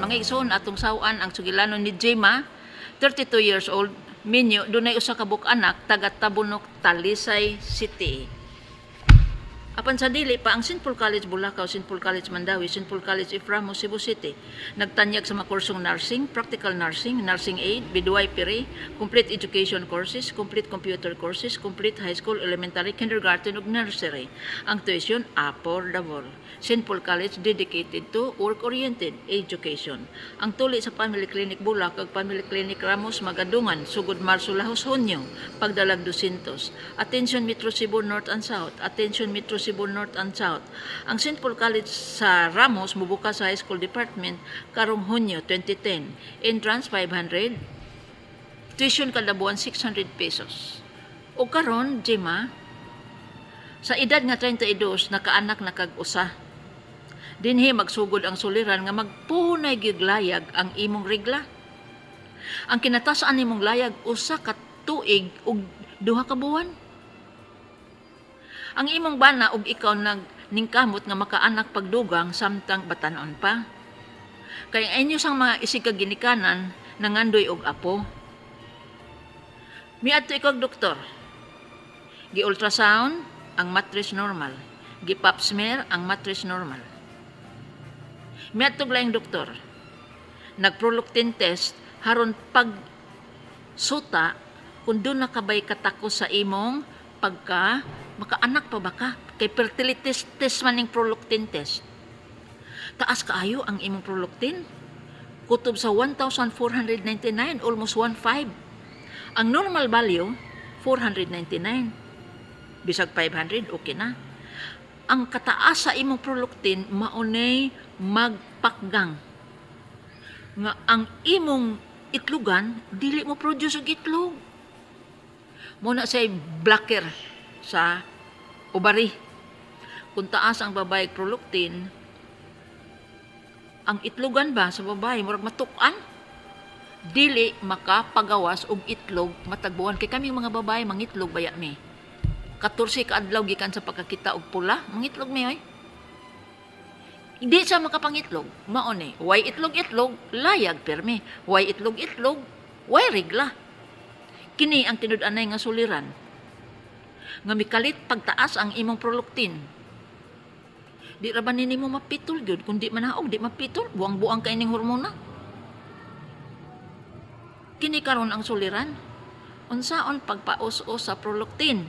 Mga igsoon, atong sawan ang sugilanon ni Jema, 32 years old, minyo, dunay usa ka buok anak, taga Tabunok, Talisay City. Apan sa dili pa, ang St. Paul College Bulacau, St. Paul College Mandaue, St. Paul College Iframo, Cebu City, nagtanyag sa mga kursong nursing, practical nursing, nursing aid, midwifery, complete education courses, complete computer courses, complete high school, elementary, kindergarten ug nursery. Ang tuition affordable. St. Paul College, dedicated to work-oriented education. Ang tuli sa Family Clinic Bulac ug Family Clinic Ramos magadungan sugod Marso lahos Hunyo, pagdalag 200. Attention, Metro Cebu North and South. Attention, Metro Cebu North and South. Ang St. Paul College sa Ramos mubukas sa High School Department karong Hunyo 2010. Entrance 500, tuition kada buwan 600 pesos. O karon, Jema, sa edad nga 32, nakaanak na kag usa. Dinhi magsugod ang suliran nga magpunay gyud layag ang imong regla. Ang kinatasan nimong layag, 1 ka tuig ug 2 ka buwan. Ang imong bana ug ikaw nag ningkamot nga makaanak pagdugang samtang batanon pa. Kay ang inyo sang mga isig ka ginikanan nangandoy og apo. Miadto ikaw og doktor. Gi-ultrasound, ang matris normal. Gi-pap smear, ang matris normal. Miadto og laing doktor. Nag-prolactin test haron pag suta kung duna ka bay katakos sa imong pagka makaanak pa ba ka, kay fertility test man ning prolactin test. Taas kaayo ang imong prolactin, kutob sa 1499, almost 15. Ang normal value 499, bisag 500 okay na. Ang kataas sa imong prolactin maunay magpakgang nga ang imong itlogan dili mo produce og itlog. Mao na say blocker sa ovary. Kung taas ang babae prolactin, ang itlogan ba sa babae murag matuk-an, dili makapagawas og itlog matag buwan. Kay kami mga babae mangitlog baya mi. 14 ka adlaw gikan sa pagkakita og pula, mangitlog mi oy. Hindi siya makapangitlog, mao ni way itlog-itlog, layag permi. Way itlog-itlog, way regla. Kini ang tinud-anay nga suliran nga mikalit pagtaas ang imong prolactin. Di ra ba nini mo mapitol gyud? Kung di manaog, di mapitol, buang-buang kay ning hormona. Kini karon ang suliran: unsaon pagpaus-os sa prolactin?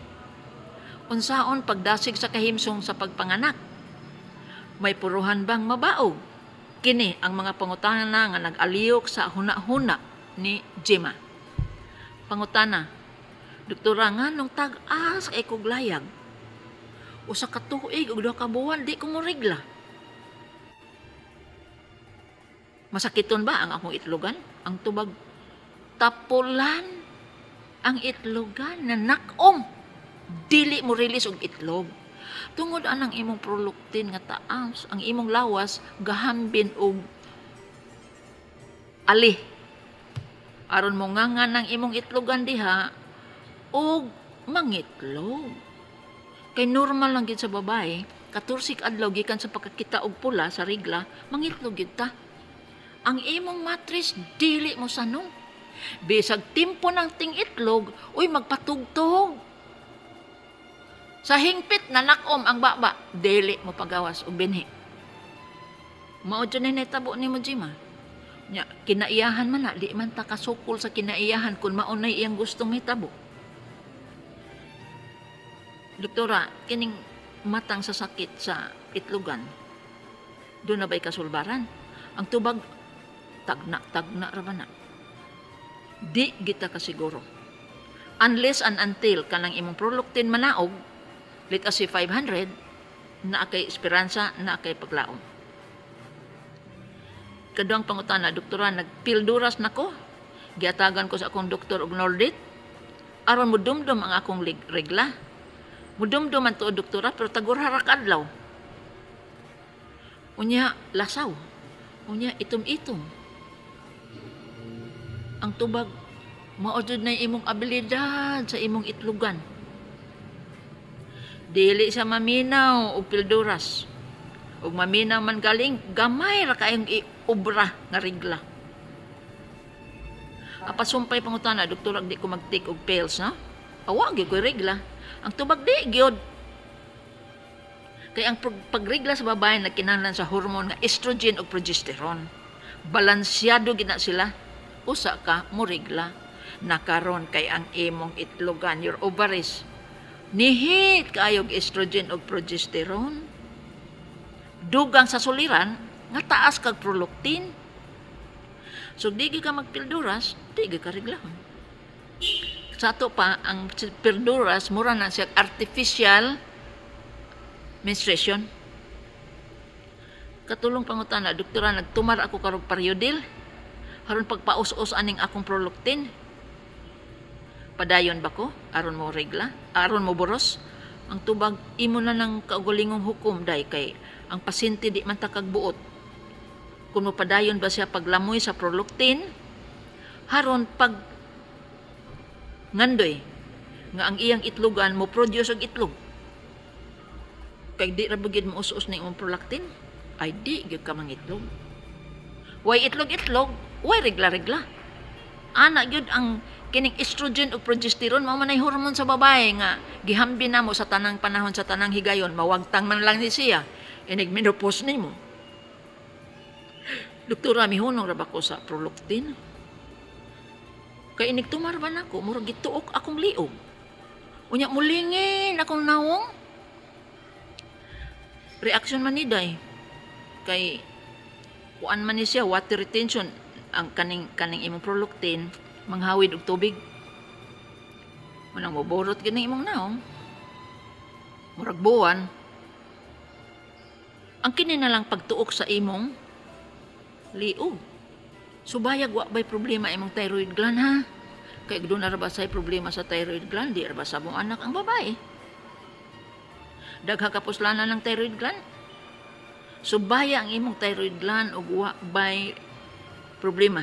Unsaon pagdasig sa kahimsong sa pagpanganak? May puruhan bang mabaog? Kini ang mga pangutana nga nag-aliyok sa huna-huna ni Gemma. Pangutana: "Doktora, nganong tag-as kay kog layag? 1 ka tuig ug 2 ka buwan di ko moregla. Masakiton ba ang akong itlogan?" Ang tubag, tapulan ang itlogan na nakom. Dili mo release og itlog. Tungod anang imong prolactin nga taas, ang imong lawas gahambin og ali aron mo nga ng imong itlogan diha og mangitlog. Kay normal lang gid sa babae, 14 ka adlaw gikan sa pagkakita og pula sa regla, mangitlog gid ta. Ang imong matris dili mo sanong. Bisag timpo ng ting-itlog, uy, magpatugtog. Sa hingpit na nakom ang baba, dili mo pagawas og binhi. Mao jud ni nahitabo nimo, Jima. Nya, kinaiyahan man na, di man ta kasukol sa kinaiyahan kung maunay iyang gustong mahitabo. "Doktora, kining matang sa sakit sa itlogan, duna ba'y kasulbaran?" Ang tubag, tagna, tagna ra ba na? Di kita kasiguro. Unless and until kanang imong prolactin manaog, let us say 500, naa kay esperanza, naa kay paglaom. Kaduhang pangutana: "Doktora, nagpilduras nako. Giatagan ko sa akong doktor og Nordit aron mudumdum ang akong regla. Mudumdum man tuod, doktora, pero tagurha ra ka adlaw. Unya lasaw. Unya itom-itom." Ang tubag, mao jud na imong abilidad sa imong itlogan. Dili sa maminaw og pilduras. Ug maminaw man galing, gamay ra kayong iobra nga regla. Apasumpay pangutana, "Doktor, di ko mag-take og pills, no? Awa gyud ko'y regla." Ang tubag, di gyud. Kay ang pagregla sa babae nagkinahanglan sa hormone nga estrogen ug progesterone. Balansyado gina sila. Usa ka moregla. Nakaron kay ang imong itlogan, your ovaries, nihit kaayog estrogen ug progesterone. Dugang sa suliran nga taas kag prolactin. So di ka magpilduras, di ka reglahon. Sa ato pa, ang pilduras mura na siya artificial menstruation. Katulong pangutana, "Doktora, nagtumar ako karog Parlodel. Aron pagpaus-us aning akong prolactin. Padayon ba ko? Aron mo regla? Aron mo boros?" Ang tubag, imo na ng kaugalingong hukom, day, kay ang pasyente di man takag buot. Kung mopadayon ba siya paglamoy sa prolactin, haron pag ngandoy nga ang iyang itlogan mo produce og itlog. Kay di ra ba gid mo us-us ni imong prolactin, ay di gyud ka mangitlog. Way itlog-itlog, way regla-regla. Ana gyud ang kining estrogen ug progesterone, mao man ay hormone sa babae nga gihambi namo sa tanang panahon, sa tanang higayon. Mawagtang man lang ni siya inig menopause nimo. "Doktora, mihunong ra ba ko sa prolactin? Kay inig tumar ba nako, murag gituok akong liog. Unya mulingin akong nawong." Reaction man ni day. Kay kuan man ni siya, water retention ang kaning imong prolactin, manghawid og tubig. Manang moborot gini imong naong. Murag buwan. Ang kini na lang pagtuok sa imong liog. Subayag wa bay problema imong thyroid gland, ha? Kay doon na ba say problema sa thyroid gland, di ra ba sa anak ang babae? Dagha kapuslanan ng thyroid gland. Subaya ang imong thyroid gland ug wa bay problema.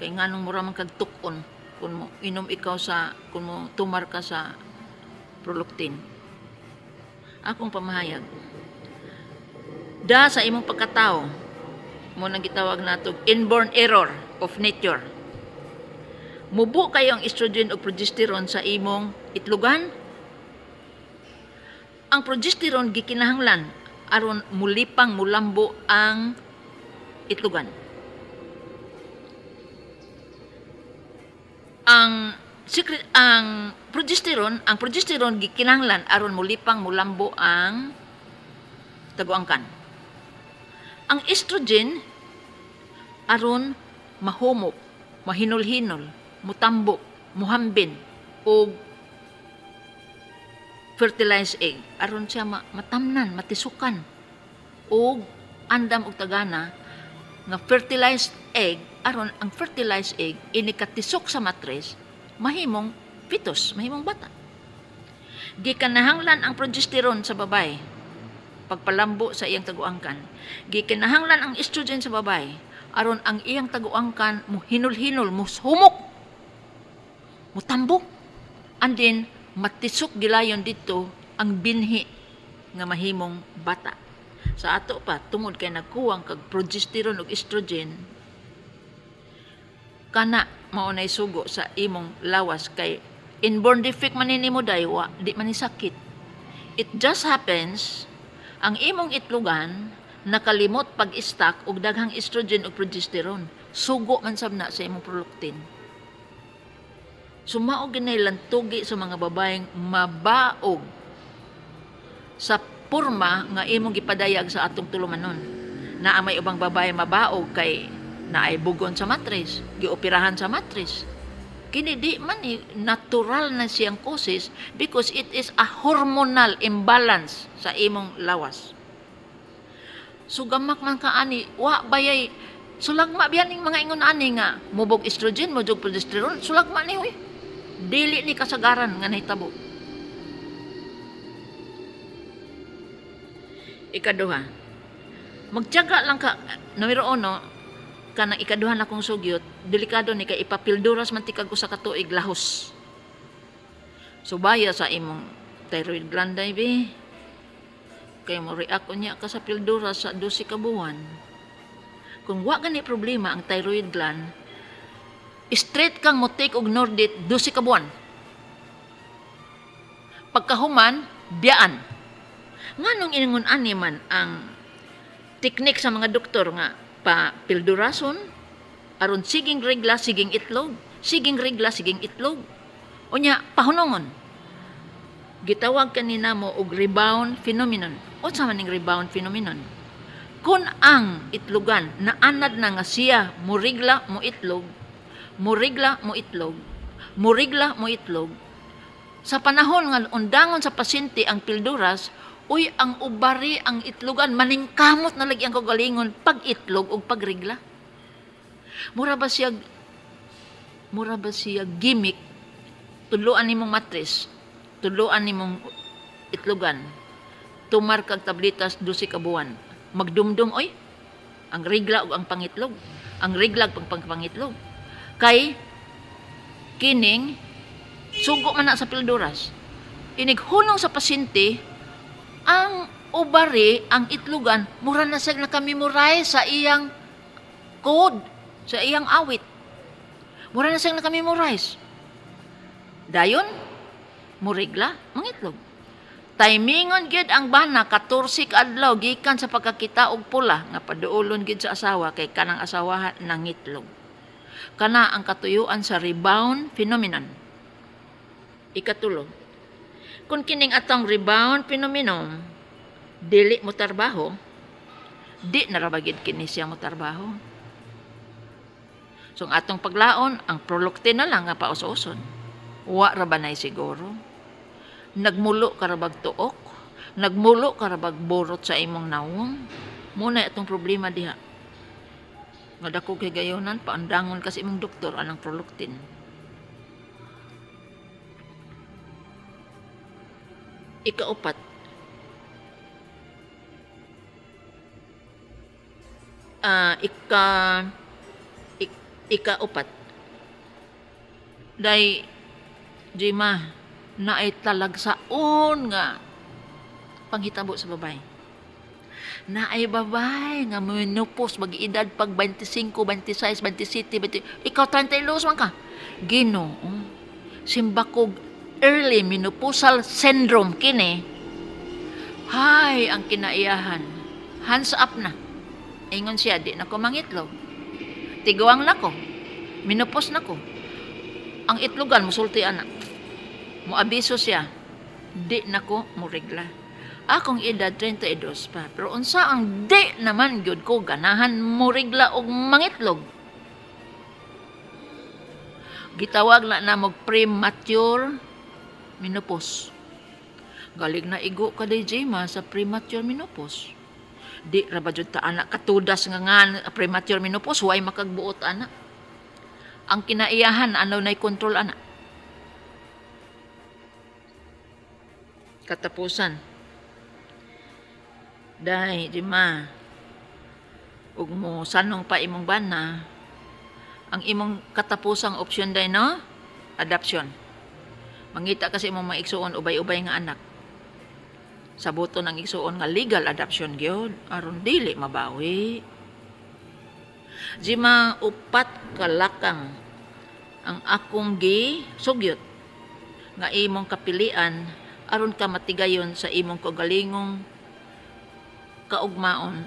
Kay nganong mura man kag tuk-on kung mo inom ikaw sa kung mo tumar ka sa prolactin? Akong pamahayag. Da sa imong pagkatao mo nang gitawag nato inborn error of nature. Mubo kayo ang estrogen o progesterone sa imong itlogan. Ang progesterone gikinahanglan aron mulipang, mulambo ang itlogan. Ang progesterone gikinahanglan aron mulipang, mulambo ang taguangkan. Ang estrogen aron mahumok, mahinol-hinol, mutambok, muhambin og fertilized egg aron siya matamnan, matisukan og andam og tagana nga fertilized egg, aron ang fertilized egg inikatisok sa matres, mahimong fetus, mahimong bata. Gikanahanglan ang progesterone sa babae pagpalambo sa iyang taguangkan. Gikinahanglan ang estrogen sa babae aron ang iyang taguangkan muhinol-hinol, muhumok, mutambok, and then matisok gilayon dito ang binhi nga mahimong bata. Sa ato pa, tungod kay nagkuwang kag progesterone ug estrogen, kana mao nay sugo sa imong lawas, kay inborn defect man nimo day, wa di man ni sakit. It just happens ang imong itlogan nakalimot pag-stock og daghang estrogen ug progesterone. Sugo man sab na sa imong prolactin. Sumao ginay lantugi sa mga babaeng mabaog sa porma nga imong gipadayag sa atong tulumanon. Naa may ubang babae mabaog kay naay bugon sa matres, gioperahan sa matres. Kini di man ni natural na siyang causes because it is a hormonal imbalance sa imong lawas. So gamak man ka ani, wa bayay sulagma biyan ning mga ingon ani nga mubog estrogen, mubog progesterone, sulagma ni huy. Dili ni kasagaran nga nahitabo. Ikaduha, magtiyaga lang ka, numero uno, kanang ikaduha na kong sugyot, delikado ni kay ipapilduras man ti kag usa ka tuig lahos. Subaya sa imong thyroid gland ay be. Kay mo react unya ka sa pildura sa 12 ka buwan. Kung wa gani problema ang thyroid gland, straight kang mo take og Nordit 12 ka buwan. Pagkahuman, biyaan. Nganong ingon ani man ang teknik sa mga doktor nga pa pildurason aron siging regla siging itlog, siging regla siging itlog. Unya pahunongon. Gitawag kanina mo og rebound phenomenon. Unsa man ning rebound phenomenon? Kung ang itlogan naanad na nga siya murigla mo itlog, murigla mo itlog, murigla mo itlog, sa panahon nga undangon sa pasyente ang pilduras, uy, ang ubari, ang itlogan, maningkamot na lagi ang kagalingon pag itlog o pagrigla. Mura ba siya gimmick? Tuluan nimong matris, tuluan nimong itlogan, tumar kag tablitas 12 ka buwan, magdumdum, oy, ang rigla ug ang pangitlog, ang rigla ug pangpangitlog. Kay kining sugo man na sa pilduras. Inighunong sa pasyente, ang ubari, ang itlogan, mura na siya nakamemorize sa iyang code, sa iyang awit. Mura na siya nakamemorize. Dayon, murigla, mangitlog. Timingon gid ang bana 14 ka adlaw gikan sa pagkakita og pula nga paduolon gid sa asawa kay kanang asawa nangitlog. Kana ang katuyuan sa rebound phenomenon. Ikatulo, kung kining atong rebound phenomenon dili mo trabaho, di na ra ba gid kini siya mo trabaho. So ang atong paglaon, ang Prolactin na lang nga paus-uson. Wa ra ba nay siguro? Nagmulo ka ra bag tuok? Nagmulo ka ra bag borot sa imong nawong? Muna itong problema diha. Nga dako kay gayonan, paandangon kasi imong doktor anang Prolactin. Ikaupat, ikaupat. Day, Jima, naay talagsaon nga panghitabo sa babay. Naay babay nga menopause, mag-edad pag 25, 26, 27, 20, ikaw 32 man ka. Ginoo, simbakog early menopausal syndrome kini. Hay, ang kinaiyahan. Hands up na. Ingon siya, di na ko mangitlog. Tiguang na ko. Menopause na ko. Ang itlogan, musulti anak. Muabiso siya, di na ko murigla. Akong edad 32 pa. Pero unsa ang di naman gyud ko ganahan murigla og mangitlog. Gitawag na namog premature menopause. Galing na igo ka day Jema sa premature menopause. Di ra ba jud ta anak katudas nga nga premature menopause, way makagbuot anak. Ang kinaiyahan ano nay control anak. Katapusan. Day, Jema, ug mo sanong pa imong bana, ang imong katapusang opsyon day no, adoption. Mangita kasi imong mga igsuon ubay-ubay nga anak. Sabuton ang igsuon nga legal adoption gyud aron dili mabawi. Jima, upat kalakang ang akong gi sugyot nga imong kapilian aron ka matigayon sa imong kaugalingong kaugmaon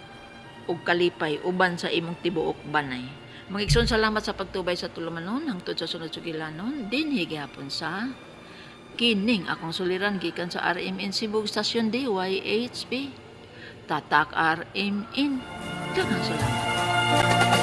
ug kalipay uban sa imong tibuok banay. Mga igsoon, salamat sa pagtubay sa tulumanon hangtod sa sunod sugilanon dinhi gihapon sa kining akong suliran gikan sa RMN Cebu Station DYHB. Tatak RMN. Daghang salamat.